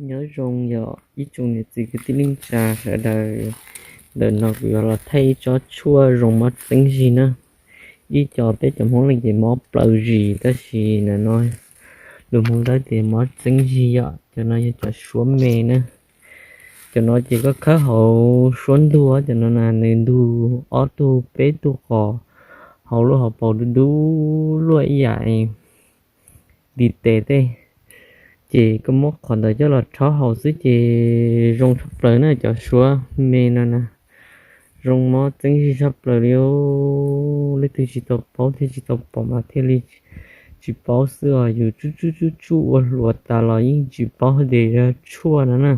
Nyob zoo yog ib tsoom niam txiv kwv tij neej tsa sawv daws, ntawm no kuv yuav los thaij ib tsob tshuaj zoo mob txeeb zig na. Ib co peb cov Hmoob Leej ces mob plaws zis, tab sis nim no lus Hmoob Dawb tias mob txeeb zig yom. Cov no yog cov suab me na. Cov no ces koj khawb hauv suab ntuag, cov no na nws ntug ob tug peb tug qos hauv lub hauv paus dub dub luaj ib yam ntiv tes tej. Ces koj muab qhov ntawd coj los rhaub haus xwb ces zoo tshaj plaws na, cov suab me no na. Zoo mob txeeb zig tshaj plaws li. Leej twg tsis tau paub thiab tsis tau pom mas thiaj li tsis paub xwb os. Yus tsuj tsuj tsuj tsuj ua hluas tas los yeej tsis paub hais tias yog tshuaj no na.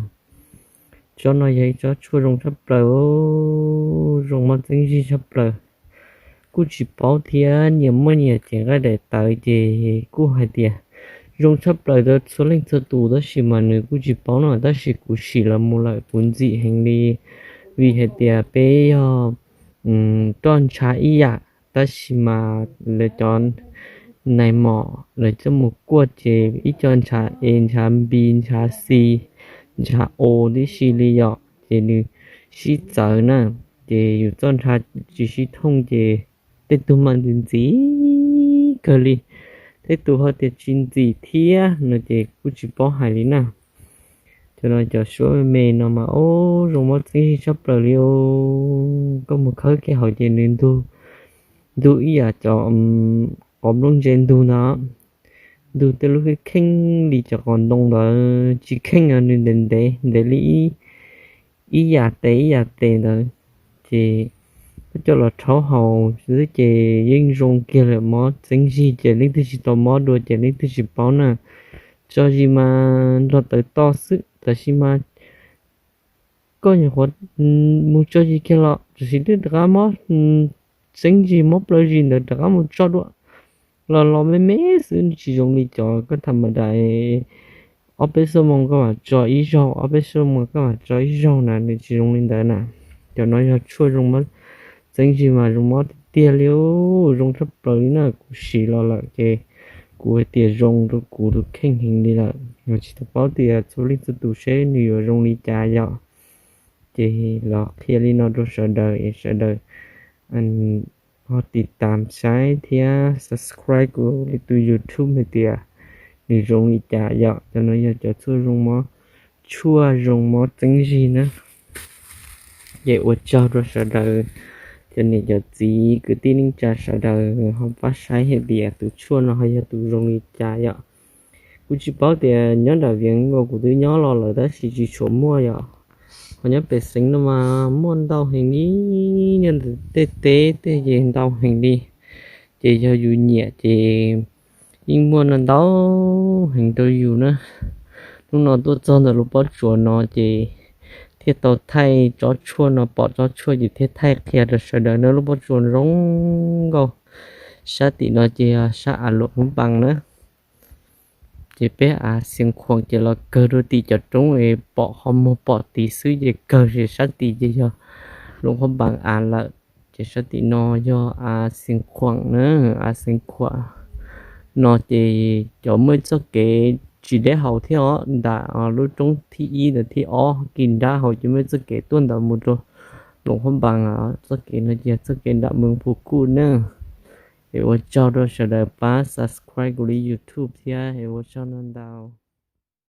Tsob no yog ib tsob tshuaj zoo tshaj plaws, zoo mob txeeb zig tshaj plaws. Kuj tsis paub thiab, nyias muaj nyias cev nqaij daim tawv ces kuj hais tias zoo tshaj plaws rau txhua leej txhua tus, tab sis mas nws kuj tsis paub no, tab sis kuv sim los mus lawm kuv ntxim heev li, vim hais tias peb yog roj ntsha ib yam, tab sis mas lawv cov nais mom lawv coj mus kuaj ces ib co ntshav es ntshav npis ntshav xis ntshav os tib si li yom, ces nws sib txawv na, ces yus txoj ntsha tsis sib thooj ces tej tug mas ntxim ntxim kawg li, tej tus ho tias tsis ntxim thiab no ces kuj tsis paub hais li na. Cov no cov suab me no mas ub zoo mob txeeb zig tshaj plaws li os. Koj mus khawb kiag hauv ces nws ntug ib yam cov qos nplooj ntse ntug ntag, ntug tej lub kheej kheej li cov qos ntoo ntawd, tsis kheej os, nws ntev ntev ntev li ib yam tes ib yam tes ntawd. Ces koj coj los rhaub haus xwb ces yeej zoo kiag lawm, mob txeeb zig ces leej twg tsis tau mob dua ces leej twg tsis paub na. Tso zis mas nrog tawv to xwb, tab sis mas koj nyuam qhuav mus tso zis kiag los tam sim twb rov qab mob txeeb zig mob plaws zis ntawd rov qab mus tso dua los los me me xwb, tsis zoo li cov koj tham ma dais ob peb xuab moos koj mam tso ib zaug, ob peb xuab moos koj mam tso ib zaug na, nws tsis zoo li ntawd na. Cov no yog tshuaj zoo mob txeeb zig mas zoo mob tiag tiag li, zoo tshaj plaws li na. Kuv siv los lawm ces kuv hais tias zoo rau kuv tus kheej heev li lawm. Tsis tau paub tias txhua leej txhua tus seb nws yuav zoo li cas yom. Ces los qhia li no rau sawv daws es sawv daws ho tiv tam saib thiab subscribe kuv li tus YouTube hais tias nws zoo li cas yom. Cov no yog cov tshuaj zoo mob, tshuaj zoo mob txeeb zig na. Ces ua tsaug rau sawv daws, cov niam cov txiv kwv tij neej tsa sawv daws ho pab saib hais tias tus tshuaj no ho yog tus zoo li cas yom. Kuv tsis paub tias nyob nram Vias Cas kuv twb nyob los lawm tab sis tsis tshua muaj yom. Ho nyob pem xeev no mas muaj ntau heev li, nyob ntawm tej teb tej ces ntau heev li. Ces yog yus nyiam ces yeej muaj no ntau heev rau yus na. Hnub no tuaj txog ntawm lub pob tsuas no ces thiaj tau thaij tsob tshuaj no, pom tsob tshuaj ces thiaj thaij qhia rau sawv daws na. Lub pob tsuas zoo nkauj, sab tim no ces yog sab av Luam Phab Npas na. Ces peb av Xiav Khuam ces los kawg rau tim cov roob es pom qhov muag pom tid xwb ces kawg, ces sab tid ces yog Luam Phab Npas av lawm. Ces sab tim no yog av Xiav Khuam na, av Xiav Khuam no ces cov muaj ib txoj kev tsis deb haus thiab os, nram lub roob thib ib ntawm thib ob kis nrab hauv ces muaj ib txoj kev tuaj ntawd mus rau Luam Phab Npas, txoj kev no ces yog txoj kev nram Moos Phu Kuj na. Es ua tsaug rau sawv daws pab subscribe kuv li YouTube thiab es ua tsaug ntau ntau.